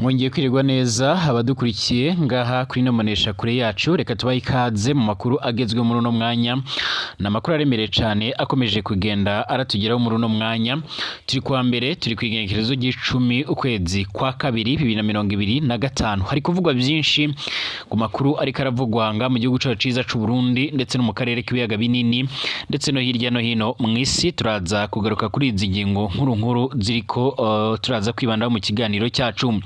Mwongeye kwirirwa neza abadukurikiye ngaha kuri ino mbonesha kure yacu. Reka tubahe ikaze mu makuru agezweho muri uno mwanya. Ni amakuru aremereye cane akomeje kugenda aratugeraho muri uno mwanya. Turi kuwa mbere, turi kw'igenekerezo ry'icumi, ukwezi kwa kabiri, 2025. Hari kuvugwa vyinshi ku makuru ariko aravugwa nga mu gihugu cacu ciza c'u Burundi, ndetse no mu karere k'ibiyaga binini, ndetse no hirya no hino mw'isi. Turaza kugaruka kuri izi ngingo nkuru nkuru ziriko turaza kwibandaho mu kiganiro cyacu.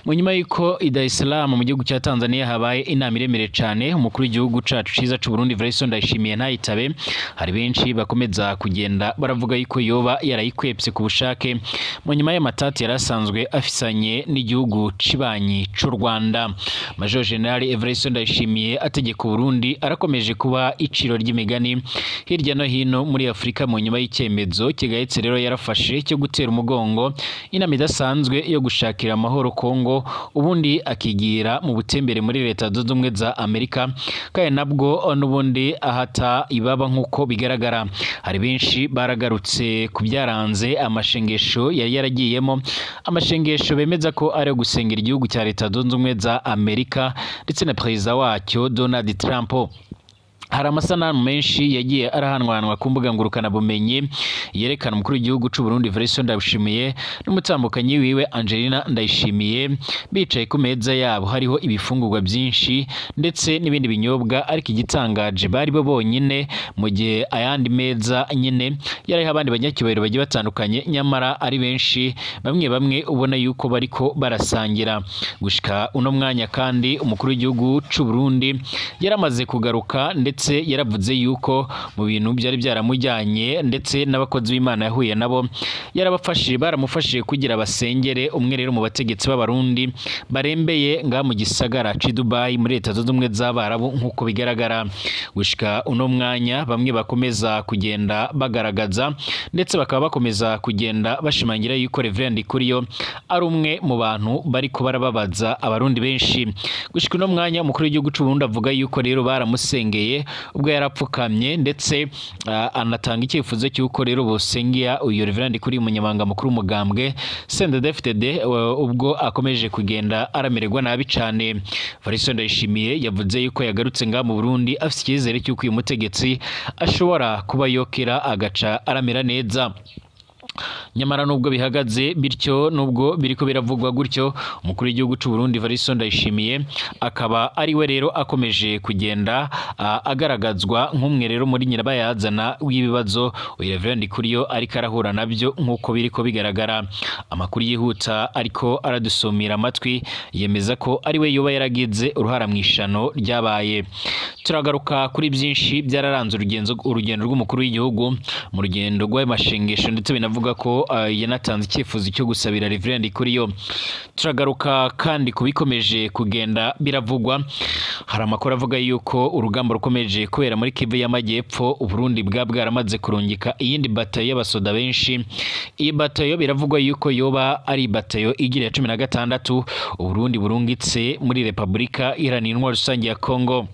Mu nyuma y'uko i Dar es Salaam mu gihugu cya Tanzania habaye inama iremereye cane, umukuru w'igihugu cacu ciza c'u Burundi Evariste Ndayishimiye ntayitabe, hari benshi bakomeza kugenda baravuga yuko yoba yarayikwepse ku bushake, mu nyuma y'amatati yari asanzwe afisanye n'igihugu cibanyi c'u Rwanda. Major General Evariste Ndayishimiye ategeka Burundi arakomeje kuba iciro ry'imigani hirya no hino muri Afurika, mu nyuma y'icyemezo kigayitse rero yarafashe cyo gutera umugongo inama idasanzwe yo gushakira amahoro Kongo, ubundi akigira mu butembere muri Leta Zunze Ubumwe za Amerika, kandi nabwo n'ubundi ahata ibaba nk'uko bigaragara. Hari benshi baragarutse ku byaranze amashengesho yari yaragiyemo, amashengesho bemeza ko ari gusengera igihugu cya Leta Zunze Ubumwe za Amerika ndetse na perezida wacyo Donald Trump. Hari amasanamu menshi yagiye arahanwanwa ku mbuga ngurukanabumenyi yerekana umukuru w'igihugu c'u Burundi Evariste Ndayishimiye n'umutambukanyi wiwe Angelina Ndayishimiye bicaye ku meza yabo, hariho ibifungurwa byinshi ndetse n'ibindi binyobwa, ariko igitangaje bari bo bonyine, mu gihe ayandi meza nyine yariho abandi banyacyubahiro bagiye batandukanye, nyamara ari benshi, bamwe bamwe ubona yuko bariko barasangira. Gushika uno mwanya kandi umukuru w'igihugu c'u Burundi yaramaze kugaruka, ndetse yaravuze yuko mu bintu byari byaramujyanye ndetse n'abakozi b'Imana yahuye nabo yarabafashije, baramufashije kugira basengere umwe rero mu bategetsi b'Abarundi barembeye ngaha mu gisagara c'i Dubai muri Leta Zunze Ubumwe z'Abarabu. Nk'uko bigaragara gushika uno mwanya, bamwe bakomeza kugenda bagaragaza ndetse bakaba bakomeza kugenda bashimangira yuko Reverend Ndikuriyo ari umwe mu bantu bariko barababaza Abarundi benshi. Gushika uno mwanya umukuru w'igihugu c'u Burundi avuga yuko rero baramusengeye ubwo yarapfukamye, ndetse anatanga icyifuzo cy'uko rero bosengera uyu Reverend Ndikuriyo, umunyamabanga mukuru w'umugambwe CNDD-FDD, ubwo akomeje kugenda aramererwa nabi cane. Evariste Ndayishimiye yavuze yuko yagarutse ngaha mu Burundi afite icyizere cy'uko uyu mutegetsi ashobora kuba yokera agaca aramera neza. Nyamara nubwo bihagaze bityo, nubwo biriko biravugwa gutyo, umukuru w'igihugu c'u Burundi Evariste Ndayishimiye akaba ari we rero akomeje kugenda agaragazwa nk'umwe rero muri nyirabayazana w'ibibazo uyu Reverend Ndikuriyo ariko arahura nabyo. Nk'uko biriko bigaragara, amakuru yihuta ariko aradusumira amatwi yemeza ko ari we yoba yaragize uruhara mu ishano ryabaye. Turagaruka kuri byinshi byararanze urugendo rw'umukuru w'igihugu mu rugendo rw'ayo mashengesho, ndetse binavuga ko yanatanze icyifuzo cyo gusabira Reverend Ndikuriyo. Turagaruka kandi ku bikomeje kugenda biravugwa. Hari amakuru avuga yuko urugamba rukomeje kubera muri Kivu y'Amajyepfo, Uburundi bwa bwaramaze kurungika iyindi batayo y'abasoda benshi. Iyi batayo biravugwa yuko yoba ari batayo igira ya 16 Uburundi burungitse muri Repubulika Iharanira Intwaro Rusange ya Kongo.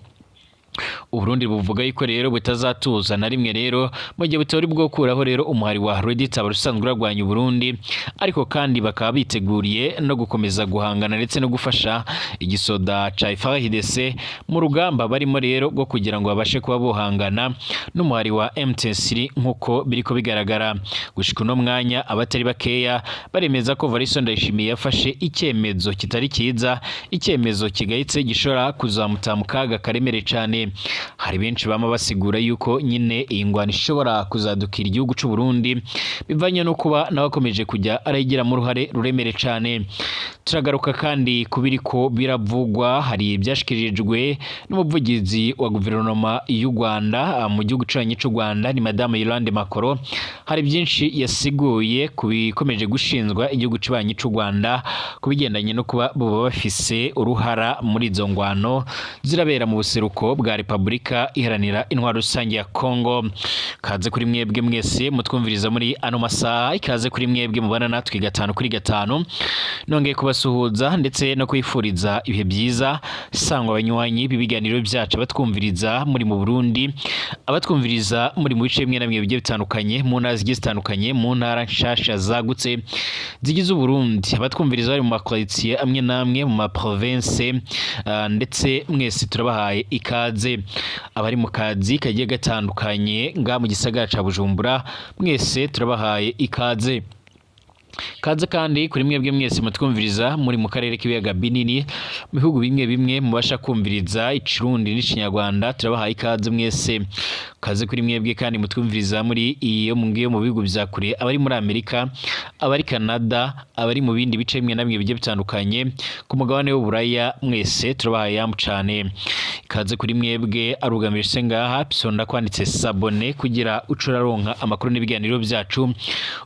Uburundi buvuga yuko rero butazatuza na rimwe rero mu gihe butori bwo gukuraho rero umuhari wa Red Tabara usanzwe urarwanya Uburundi, ariko kandi bakaba biteguriye no gukomeza guhangana ndetse no gufasha igisoda ca FARDC mu rugamba barimo rero rwo kugira ngo babashe kuba bohangana n'umuhari wa M23. Nk'uko biriko bigaragara gushika uno mwanya, abatari bakeya baremeza ko Evariste Ndayishimiye yafashe icyemezo kitari cyiza, icyemezo kigayitse gishobora kuzamuta mu kaga karemere cane. Hari benshi bama basigura yuko nyine iyi ngwano ishobora kuzadukira igihugu c'u Burundi, bivanye no kuba nawe akomeje kujya arayigiramo uruhare ruremere cane. Turagaruka kandi ku biriko biravugwa. Hari ibyashikirijwe n'umuvugizi wa guverinoma y'u Rwanda mu gihugu curanyi c'u Rwanda, ni Madame Yolande Makolo. Hari byinshi yasiguye ku bikomeje gushinzwa igihugu cibanyi c'u Rwanda ku bigendanye no kuba boba bafise uruhara muri izo ngwano zirabera mu buseruko bwa bwa Repubulika Iharanira Intwaro Rusange ya Kongo. Kaze kuri mwebwe mwese mutwumviriza muri ano masaha, ikaze kuri mwebwe mubana natwe gatanu kuri gatanu. Nongeye kubasuhuza ndetse no kwifuriza ibihe byiza, sangwa abanywanyi b'ibiganiro byacu, abatwumviriza muri mu Burundi, abatwumviriza muri mu bice bimwe na bimwe bigiye bitandukanye, mu ntara zigiye zitandukanye, mu ntara nshasha zagutse zigize Uburundi, abatwumviriza bari mu makaritsiye amwe n'amwe mu maprovince, ndetse mwese turabahaye ikaze. Abari mu kazi kagiye gatandukanye nga mu gisagara ca Bujumbura, mwese turabahaye ikaze. Kaze kandi kuri mwebwe mwese mutwumviriza muri mu karere k'ibiyaga binini, mu bihugu bimwe bimwe mubasha kumviriza Ikirundi n'Ikinyarwanda, turabahaye ikaze mwese. Kaze kuri mwebwe kandi mutwumviriza muri iyo ngiyo mu bihugu vya kure, abari muri Amerika, abari Canada, abari mu bindi bice bimwe na bimwe bigiye bitandukanye ku mugabane w'Uburaya, mwese turabahaye yamu cane. Ikaze kuri mwebwe arugamije ngaha pisonda kwanditse s'abonner kugira ucuraronka amakuru n'ibiganiro byacu,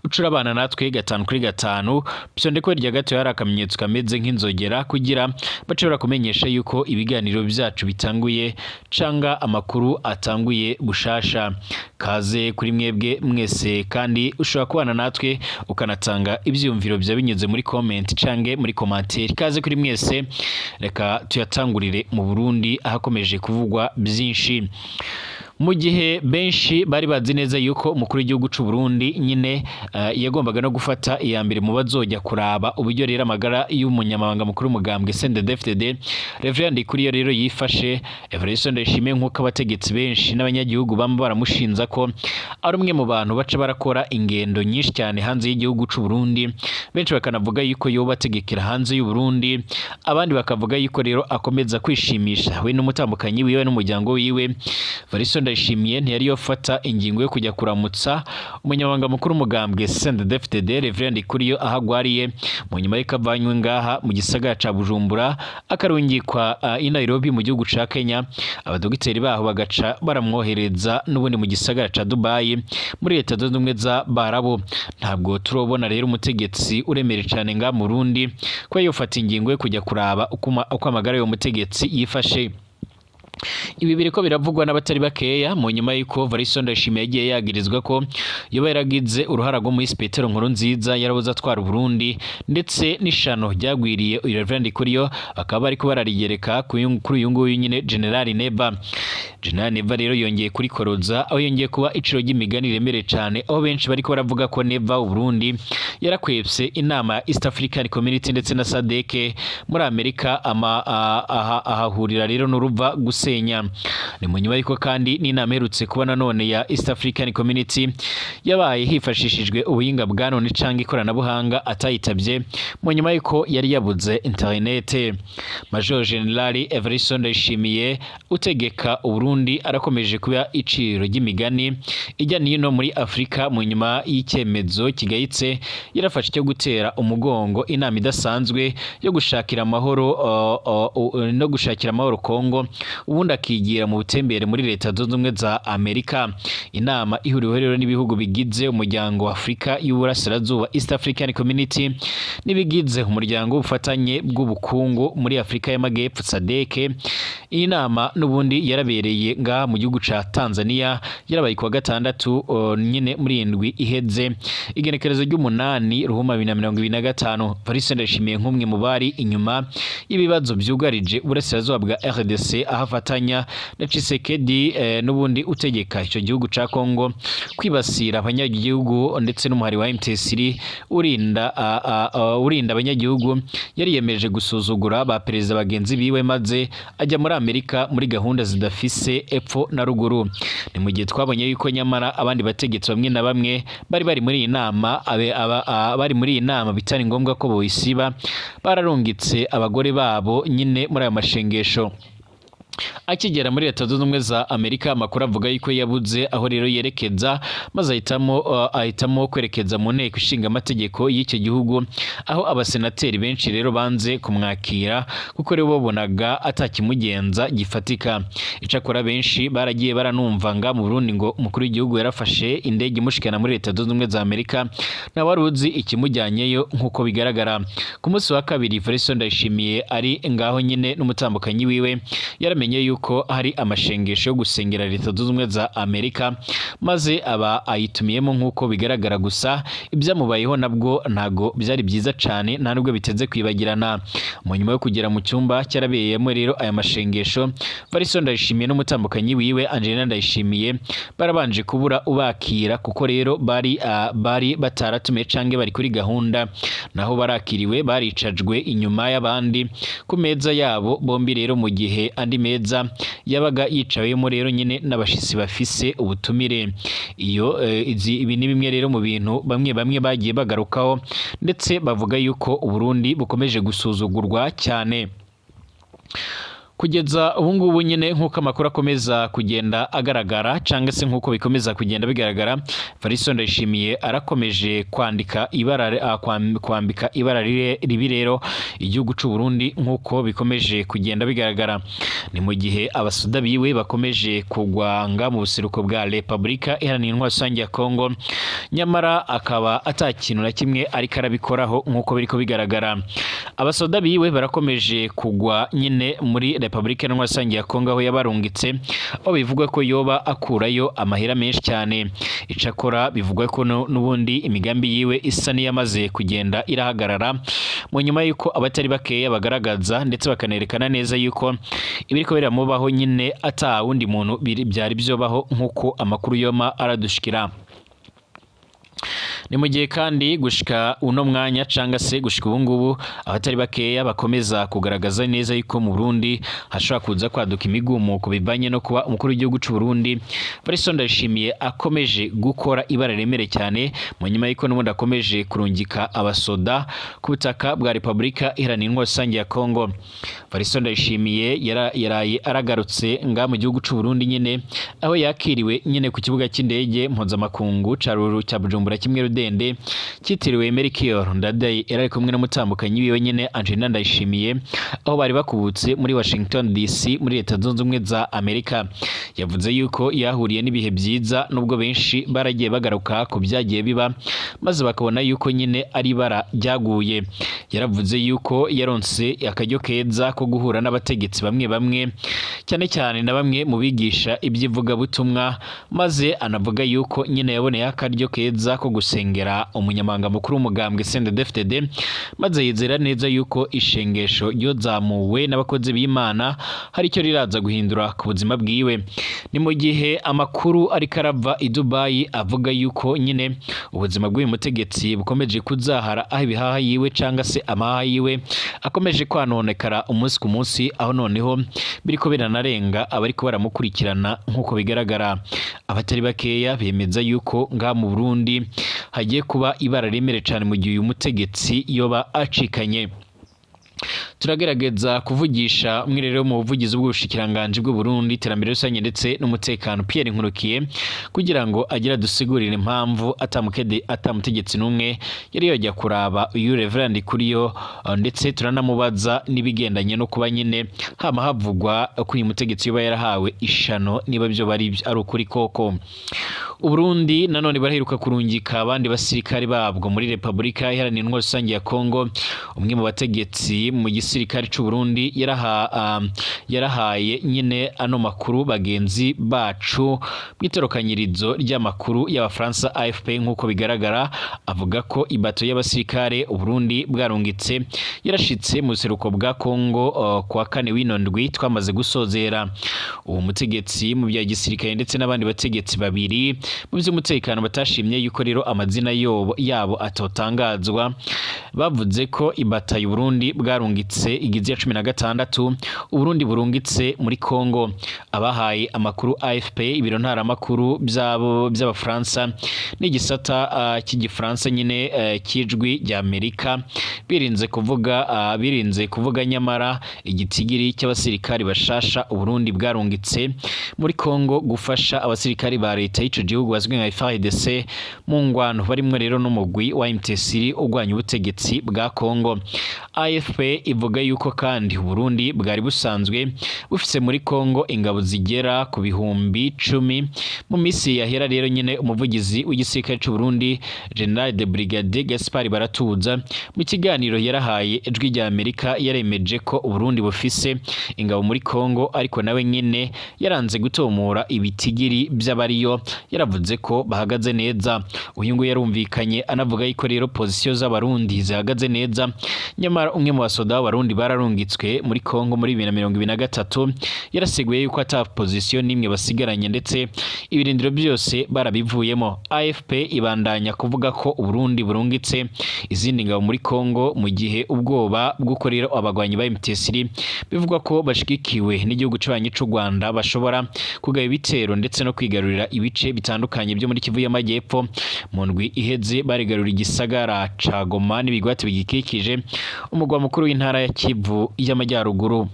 ucurabana natwe gatanu kuri gatanu. Pisonde ko hirya gato hari akamenyetso kameze nk'inzogera kugira bashobora kumenyesha yuko ibiganiro byacu bitanguye canga amakuru atanguye bushasha. Kaze kuri mwebwe mwese kandi ushobora kubana natwe ukanatanga ivyiyumviro bya binyuze muri comment cange muri commentaire. Kaze kuri mwese, reka tuyatangurire mu Burundi ahakomeje kuvugwa byinshi. Mu gihe benshi bari bazi neza yuko umukuru w'igihugu c'u Burundi nyine yagombaga no gufata iya mbere mu bazojya kuraba uburyo rero amagara y'umunyamabanga mukuru w'umugambwe CNDD-FDD Reverend Ndikuriyo rero yifashe, Evariste Ndayishimiye, nk'uko abategetsi benshi n'abanyagihugu bama baramushinza ko ari umwe mu bantu baca barakora ingendo nyinshi cyane hanze y'igihugu c'u Burundi, benshi bakanavuga yuko yoba ategekera hanze y'u Burundi, abandi bakavuga yuko rero akomeza kwishimisha we n'umutambukanyi wiwe n'umuryango wiwe. Evariste Ndayishimiye ntiyari yofata ingingo yo kujya kuramutsa umunyamabanga mukuru w'umugambwe CNDD-FDD Reverend Ndikuriyo aho agwariye, mu nyuma y'uko avanywe ngaha mu gisagara ca Bujumbura akarungikwa i Nairobi mu gihugu ca Kenya, abadogiteri baho bagaca baramwohereza n'ubundi mu gisagara ca Dubai muri Leta Zunze Ubumwe za Barabu. Ntabwo turobona rero umutegetsi uremere cane ngaha mu Burundi ko yofata ingingo yo kujya kuraba uko amagara y'uwo mutegetsi yifashe. Ibi biriko biravugwa n'abatari bakeya mu nyuma y'uko Evariste Ndayishimiye yagiye yagirizwa ko yoba yaragize uruhara rwo muri Petero Nkurunziza yarabuze atwara Uburundi, ndetse n'ishano ryagwiriye uyu Reverend Ndikuriyo bakaba bariko bararigereka kuri uyu nguyu nyine General Neva. General Neva rero yongeye kurikoroza, aho yongeye kuba iciro ry'imigani riremereye cane, aho benshi bariko baravuga ko Neva Uburundi yarakwepse inama ya East African Community ndetse na SADC muri Amerika, ahahurira rero n'uruva gusenya. Ni mu nyuma y'uko kandi n'inama iherutse kuba nanone ya East African Community yabaye hifashishijwe ubuhinga bwa none canke ikoranabuhanga atayitabye, mu nyuma y'uko yari yabuze interinete. Major General Evariste Ndayishimiye utegeka Uburundi arakomeje kuba iciro ry'imigani ijya n'ino muri Afrika, mu nyuma y'icyemezo kigayitse yarafashe cyo gutera umugongo inama idasanzwe yo gushakira amahoro no gushakira amahoro Kongo, ubundi akigira mu butembere muri Leta Zunze Ubumwe za Amerika. Inama ihuriweho rero n'ibihugu bigize umuryango wa Afrika y'Uburasirazuba, East African Community, n'ibigize umuryango w'ubufatanye bw'ubukungu muri Afrika y'Amajyepfo, SADC. Iyi nama n'ubundi yarabereye ngaha mu gihugu ca Tanzania, yarabaye kuwa gatandatu nyine muri indwi iheze, igenekerezo ry'umunani Ruhuma 2025. Evariste Ndayishimiye nk'umwe mu bari inyuma y'ibibazo vyugarije uburasirazuba bwa RDC, aho afatanya na Tshisekedi n'ubundi utegeka ico gihugu ca Congo kwibasira abanyagihugu ndetse n'umuhari wa M23 urinda abanyagihugu, yariyemeje gusuzugura ba perezida bagenzi biwe maze ajya muri Amerika muri gahunda zidafise epfo na ruguru. Ni mu gihe twabonye yuko nyamara abandi bategetsi bamwe na bamwe bari muri iyi nama bari muri iyi nama bitari ngombwa ko boyisiba, bararungitse abagore babo nyine muri ayo mashengesho. Akigera muri Leta Zunze Ubumwe za Amerika, amakuru avuga yuko yabuze aho rero yerekeza, maze ahitamo kwerekeza mu nteko ishinga amategeko y'icyo gihugu, aho abasenateri benshi rero banze kumwakira kuko rero babonaga atakimugenza gifatika. Icakora benshi baragiye baranumva nga mu Burundi ngo umukuru w'igihugu yarafashe indege imushikana muri Leta Zunze Ubumwe za Amerika, nta wari uzi ikimujyanyeyo. Nk'uko bigaragara, ku munsi wa kabiri Evariste Ndayishimiye ari ngaho nyine n'umutambukanyi wiwe yaramenye Mumenye yuko hari amashengesho yo gusengera Leta Zunze Ubumwe za Amerika, maze aba ayitumiyemo nk'uko bigaragara. Gusa ibyamubayeho nabwo ntago byari byiza cane, nta nubwo biteze kwibagirana. Mu nyuma yo kugera mu cyumba cyarabereyemo rero aya mashengesho, Varisto Ndayishimiye n'umutambukanyi wiwe Angelina Ndayishimiye barabanje kubura ubakira, kuko rero bari bataratumiye canke bari kuri gahunda. Naho barakiriwe, baricajwe inyuma y'abandi ku meza yabo bombi rero, mu gihe andi meza yabaga yicawemo rero nyine n'abashitsi bafise ubutumire. Iyo izi ibi ni bimwe rero mu bintu bamwe bamwe bagiye bagarukaho, ndetse bavuga yuko Uburundi bukomeje gusuzugurwa cyane kugeza ubu ngubu nyine. Nk'uko amakuru akomeza kugenda agaragara, cyangwa se nk'uko bikomeza kugenda bigaragara, Varisto Ndayishimiye arakomeje kwandika ibara, kwambika ibara ribi rero igihugu c'u Burundi, nk'uko bikomeje kugenda bigaragara. Ni mu gihe abasoda biwe bakomeje kugwanga mu buseruko bwa Repubulika Iharanira Intwaro Rusange ya Kongo, nyamara akaba ata kintu na kimwe ariko arabikoraho. Nk'uko biriko bigaragara, abasoda biwe barakomeje kugwa nyine muri Repubulika Iharanira Rusange ya Kongo aho yabarungitse, aho bivugwa ko yoba akurayo amahera menshi cyane. Icakora bivugwa ko n'ubundi imigambi yiwe isa n'iyamaze kugenda irahagarara, mu nyuma y'uko abatari bakeya bagaragaza ndetse bakanerekana neza yuko ibiriko biramubaho nyine ata wundi muntu byari byobaho, nk'uko amakuru yoma aradushikira. Ni mu gihe kandi gushika uno mwanya, canga se gushika ubu ngubu, abatari bakeya bakomeza kugaragaza neza yuko mu Burundi hashobora kuza kwaduka imigumuko, bivanye no kuba umukuru w'igihugu c'u Burundi Varisto Ndayishimiye akomeje gukora ibara riremereye cyane, mu nyuma y'uko n'ubundi akomeje kurungika abasoda ku butaka bwa Repubulika Iharanira Intwaro Rusange ya Kongo. Varisto Ndayishimiye yaraye aragarutse nga mu gihugu c'u Burundi nyine, aho yakiriwe nyine ku kibuga cy'indege mpuzamakungu ca Ruru cya Bujumbura kimwe rudende cyitiriwe Melchior Ndadaye. Yari ari kumwe n'umutambukanyi wiwe nyine Angelina Ndayishimiye, aho bari bakubutse muri Washington DC muri Leta Zunze Ubumwe za Amerika. Yavuze yuko yahuriye n'ibihe byiza, nubwo benshi baragiye bagaruka ku byagiye biba, maze bakabona yuko nyine ari ibara ryaguye. Yaravuze yuko yaronse akaryo keza ko guhura n'abategetsi bamwe bamwe, cyane cyane na bamwe mu bigisha iby'ivugabutumwa, maze anavuga yuko nyine yaboneye akaryo keza ko gusengera umunyamabanga mukuru w'umugambwe CNDD-FDD, maze yizera neza yuko ishengesho ryozamuwe n'abakozi b'Imana hari icyo riraza guhindura ku buzima bwiwe. Ni mu gihe amakuru ariko arava i Dubai avuga yuko nyine ubuzima bw'uyu mutegetsi bukomeje kuzahara, aho ibihaha yiwe canga se amahaha yiwe akomeje kwanonekara umunsi ku munsi, aho noneho biriko biranarenga abariko baramukurikirana. Nk'uko bigaragara, abatari bakeya bemeza yuko ngaha mu Burundi hagiye kuba ibara rimere cane mu gihe uyu mutegetsi yoba acikanye. Turagerageza kuvugisha umwe rero mu buvugizi bw'ubushikiranganji bw'u Burundi, iterambere rusange ndetse n'umutekano, Pierre Nkurukiye, kugira ngo agire adusigurire impamvu atamukede atamutegetsi n'umwe yari yajya kuraba uyu Reverend Kuriyo, ndetse turanamubaza n'ibigendanye no kuba nyine hama havugwa ko uyu mutegetsi yoba yarahawe ishano, niba byo bari ari ukuri koko. Uburundi nanone baraheruka kurungika abandi basirikare babwo muri Repubulika Iharanira Intwaro Rusange ya Kongo. Umwe mu bategetsi mu gisirikare c'u Burundi yarahaye nyine ano makuru bagenzi bacu mw'itorokanyirizo ry'amakuru y'Abafaransa AFP. Nk'uko bigaragara, avuga ko ibato y'abasirikare Uburundi bwarungitse yarashitse mu buseruko bwa Kongo kuwa kane w'ino ndwi twamaze gusozera. Uwo mutegetsi mu bya gisirikare ndetse n'abandi bategetsi babiri mu by'umutekano batashimye yuko rero amazina yabo atotangazwa, bavuze ko ibata y'u Burundi bwarungitse igize ya 16 Uburundi burungitse muri Kongo. Abahaye amakuru AFP, ibiro ntaramakuru byabo by'Abafaransa n'igisata cy'igifaransa nyine cy'ijwi rya Amerika, birinze kuvuga nyamara igitigiri cy'abasirikari bashasha Uburundi bwarungitse muri Kongo gufasha abasirikari ba leta y'ico gihugu. gihugu bazwi nka FARDC mu ngwano barimwo rero n'umugwi wa M23 urwanya ubutegetsi bwa Kongo. AFP ivuga yuko kandi Burundi bwari busanzwe bufise muri Kongo ingabo zigera ku 10,000. Mu misi yahera rero nyine, umuvugizi w'igisirikare c'u Burundi, Général de Brigade Gaspard Baratuza, mu kiganiro yarahaye Ijwi rya Amerika, yaremeje ko Uburundi bufise ingabo muri Kongo, ariko nawe nyine yaranze gutomora ibitigiri by'abariyo. Yaravuze ko bahagaze neza. Uyu nguyu yarumvikanye anavuga yuko rero position z'Abarundi zihagaze neza. Nyamara umwe mu basoda b'Abarundi bararungitswe muri Kongo muri 2023 yarasiguye yuko ata position n'imwe basigaranye, ndetse ibirindiro byose barabivuyemo. AFP ibandanya kuvuga ko Uburundi burungitse izindi ngabo muri Kongo mu gihe ubwoba bw'uko rero abagwanyi ba M23 bivugwa ko bashigikiwe n'igihugu c'abanyi c'u Rwanda bashobora kugaba ibitero ndetse no kwigarurira ibice bitandukanye byo muri Kivu y'Amajyepfo. Mu ndwi iheze barigarurira igisagara ca Goma n'ibigwati bigikikije, umugwa mukuru w'intara ya Kivu y'Amajyaruguru.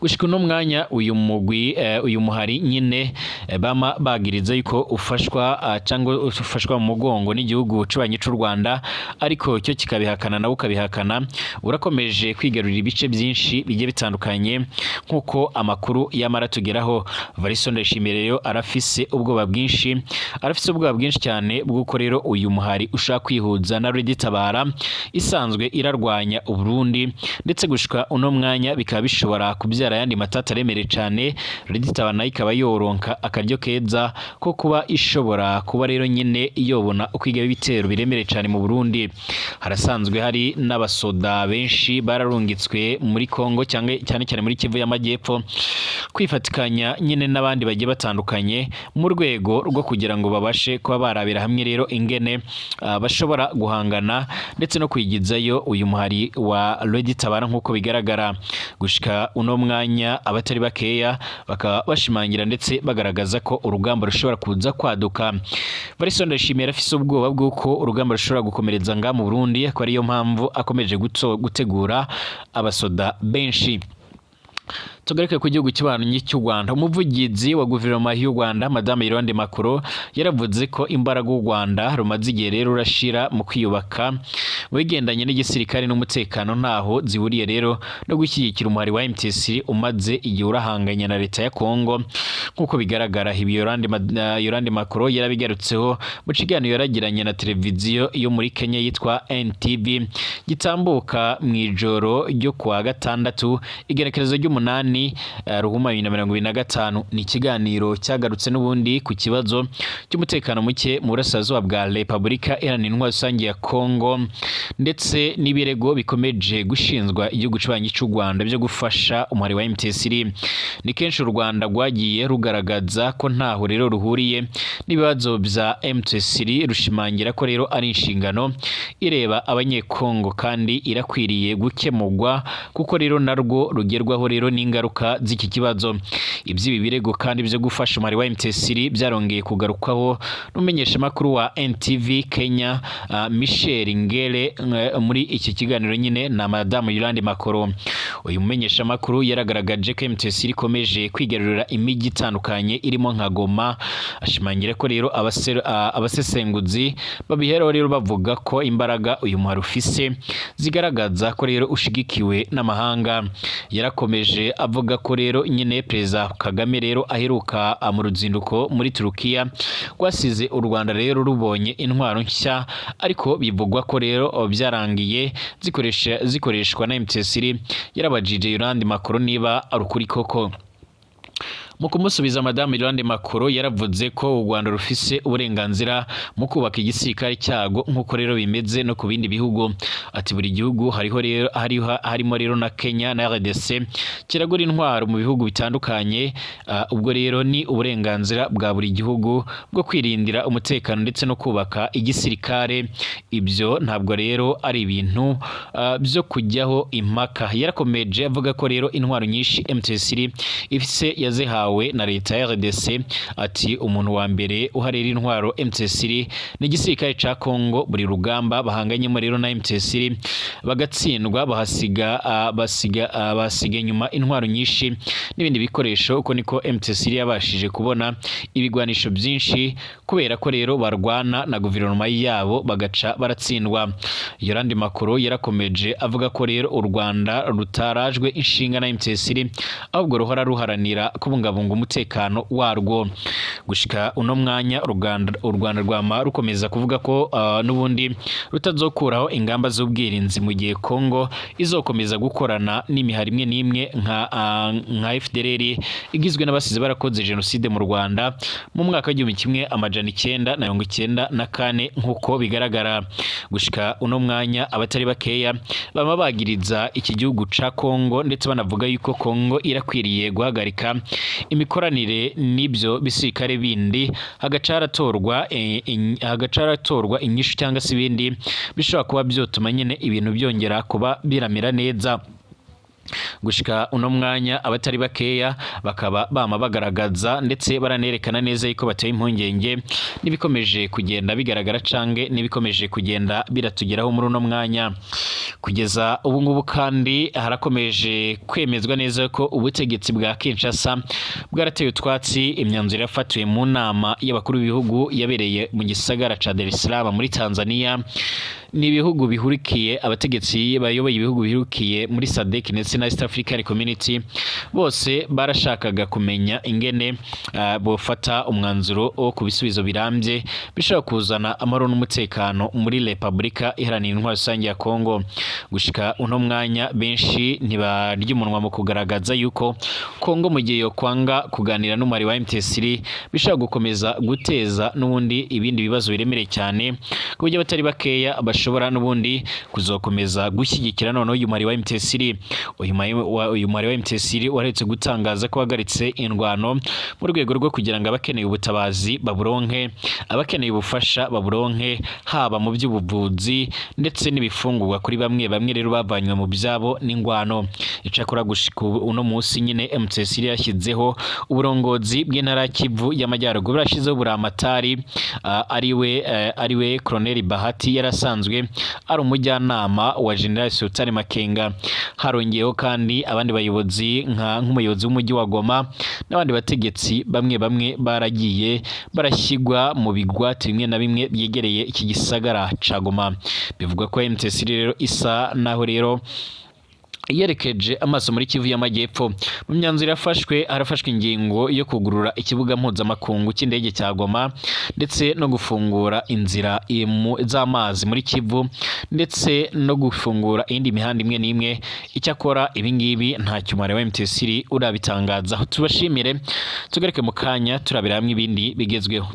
Gushika uno mwanya, uyu mugwi, uyu muhari nyine, bama bagiriza yuko ufashwa cyangwa ufashwa mu mugongo n'igihugu c'abanyi c'u Rwanda, ariko cyo kikabihakana, nawe ukabihakana, urakomeje kwigarurira ibice byinshi bigiye bitandukanye nk'uko amakuru yamara tugeraho. Varisto Ndayishimiye rero arafise ubwoba bwinshi, arafise ubwoba bwinshi cyane bw'uko rero uyu muhari ushaka kwihuza na Red Tabara isanzwe irarwanya Uburundi, ndetse gushika uno mwanya bikaba bishobora kubyara ayandi matata aremereye cyane. Red Tabara nayo ikaba yoronka akaryo keza ko kuba ishobora kuba rero nyine yobona uko igaba ibitero biremereye cyane mu Burundi. Harasanzwe hari n'abasoda benshi bararungitswe muri Kongo, cyangwa cyane cyane muri Kivu y'Amajyepfo, kwifatikanya nyine n'abandi bagiye batandukanye mu rwego rwo kugira ngo babashe kuba barabira hamwe rero ingene bashobora guhangana ndetse no kwigizayo uyu muhari wa Red Tabara. Nk'uko bigaragara gushika uno mwanya, abatari bakeya bakaba bashimangira ndetse bagaragaza ko urugamba rushobora kuza kwaduka. Varisto Ndayishimiye afise ubwoba bw'uko urugamba rushobora gukomereza nga mu Burundi, akaba ariyo mpamvu akomeje gutegura abasoda benshi. Tugaruke ku gihugu cy'abanyi cy'u Rwanda. Umuvugizi wa guverinoma y'u Rwanda, Madame Yolande Makolo, yaravuze ko imbaraga u Rwanda rumaze igihe rero rurashira mu kwiyubaka mu bigendanye n'igisirikare n'umutekano ntaho zihuriye rero no gushyigikira umuhari wa M23 umaze igihe urahanganye na leta ya Kongo. Nk'uko bigaragara, ibi Yolande Makolo yarabigarutseho mu kiganiro yaragiranye na televiziyo yo muri Kenya yitwa NTV, gitambuka mu ijoro ryo kuwa gatandatu, igenekerezo ry'8 Ruhuma 2025. Ni ikiganiro cyagarutse n'ubundi ku kibazo cy'umutekano muke mu burasirazuba bwa Repubulika Iharanira Intwaro Rusange ya Kongo, ndetse n'ibirego bikomeje gushinzwa igihugu cy'abanyi cy'u Rwanda byo gufasha umuhari wa M23. Ni kenshi u Rwanda rwagiye rugaragaza ko ntaho rero ruhuriye n'ibibazo bya M23, rushimangira ko rero ari inshingano ireba Abanyekongo kandi irakwiriye gukemurwa, kuko rero narwo rugerwaho rero n'ingaruka z'iki kibazo. Iby'ibi birego kandi byo gufasha umuhari wa M23 byarongeye kugarukwaho n'umumenyeshamakuru wa NTV Kenya, Michel Ngere, muri iki kiganiro nyine na Madamu Yolande Makolo. Uyu mumenyeshamakuru yaragaragaje ko M23 ikomeje kwigarurira imijyi itandukanye irimo nka Goma, ashimangira ko rero abasesenguzi babiheraho rero bavuga ko imbaraga uyu muhari ufise zigaragaza ko rero ushigikiwe n'amahanga. Yarakomeje avuga ko rero nyine Perezida Kagame rero aheruka mu ruzinduko muri Turukiya rwasize u Rwanda rero rubonye intwaro nshya, ariko bivugwa ko rero byarangiye zikoreshwa na M23. Yarabajije Yolande Makolo niba ari ukuri koko. Mu kumusubiza, Madamu Yolande Makolo yaravuze ko u Rwanda rufise uburenganzira mu kubaka igisirikare cyago, nk'uko rero bimeze no ku bindi bihugu. Ati buri gihugu, hariho rero hariho harimo rero na Kenya na RDC, kiragura intwaro mu bihugu bitandukanye. Ubwo rero ni uburenganzira bwa buri gihugu bwo kwirindira umutekano ndetse no kubaka igisirikare. Ibyo ntabwo rero ari ibintu byo kujyaho impaka. Yarakomeje avuga ko rero intwaro nyinshi M23 ifise yazihawe bahawe na leta ya RDC. Ati umuntu wa mbere uharera intwaro M23 ni igisirikare ca Congo. Buri rugamba bahanganyemo rero na M23 bagatsindwa, bahasiga basiga inyuma intwaro nyinshi n'ibindi bikoresho. Uko niko M23 yabashije kubona ibigwanisho byinshi, kubera ko rero barwana na guverinoma yabo bagaca baratsindwa. Yolande Makolo yarakomeje avuga ko rero u Rwanda rutarajwe inshinga na M23, ahubwo ruhora ruharanira kubungabunga umutekano warwo. Gushika uno mwanya u Rwanda rwama rukomeza kuvuga ko n'ubundi rutazokuraho ingamba z'ubwirinzi mu gihe Congo izokomeza gukorana n'imihari imwe n'imwe nka FDLR igizwe n'abasize barakoze jenoside mu Rwanda mu mwaka w'1994. Nk'uko bigaragara gushika uno mwanya, abatari bakeya bama bagiriza iki gihugu ca Congo, ndetse banavuga yuko Congo irakwiriye guhagarika imikoranire n'ibyo bisirikare bindi, hagaca haratorwa inyishu cyangwa se ibindi bishobora kuba byotuma nyine ibintu byongera kuba biramera neza. Gushika uno mwanya, abatari bakeya bakaba bama bagaragaza ndetse baranerekana neza yuko bateye impungenge n'ibikomeje kugenda bigaragara cange n'ibikomeje kugenda biratugeraho muri uno mwanya. Kugeza ubu ngubu kandi harakomeje kwemezwa neza ko ubutegetsi bwa Kinshasa bwarateye utwatsi imyanzuro yafatiwe mu nama y'abakuru b'ibihugu yabereye mu gisagara ca Dar es Salaam muri Tanzania. Ni ibihugu bihurikiye, abategetsi bayoboye ibihugu bihurikiye muri SADC ndetse na East African Community, bose barashakaga kumenya ingene bofata umwanzuro wo ku bisubizo birambye bishobora kuzana amahoro n'umutekano muri Repubulika Iharanira Intwaro Rusange ya Congo. Gushika uno mwanya, benshi ntibarya umunwa mu kugaragaza yuko Congo mu gihe yokwanga kuganira n'umubare wa M23 bishobora gukomeza guteza n'ubundi ibindi bibazo biremereye cyane, ku buryo abatari bakeya bashobora n'ubundi kuzokomeza gushyigikira noneho uyu mubare wa M23. Uyu mubare wa M23 waretse gutangaza ko wahagaritse indwano mu rwego rwo kugira ngo abakeneye ubutabazi baburonke, abakeneye ubufasha baburonke, haba mu by'ubuvuzi ndetse n'ibifungurwa kuri bamwe bamwe rero bavanywe mu byabo n'ingwano. Icakora gushika ubu uno munsi nyine M23 yashyizeho uburongozi bw'intara ya Kivu y'Amajyaruguru, burashyizeho buramatari ariwe Colonel Bahati, yarasanzwe ari umujyanama wa General Sultan Makenga. Harongeyeho kandi abandi bayobozi nk'umuyobozi w'umujyi wa Goma n'abandi bategetsi bamwe bamwe baragiye barashyigwa mu bigwati bimwe na bimwe byegereye iki gisagara ca Goma. Bivugwa ko M23 rero isa naho rero yerekeje amaso muri Kivu y'Amajyepfo. Mu myanzuro yafashwe, harafashwe ingingo yo kugurura ikibuga mpuzamakungu cy'indege cya Goma, ndetse no gufungura inzira z'amazi muri Kivu, ndetse no gufungura iyindi mihanda imwe n'imwe. Icyakora ibingibi ntacyo umubare wa M23 urabitangaza. Tubashimire, tugaruke mu kanya turabira hamwe ibindi bigezweho.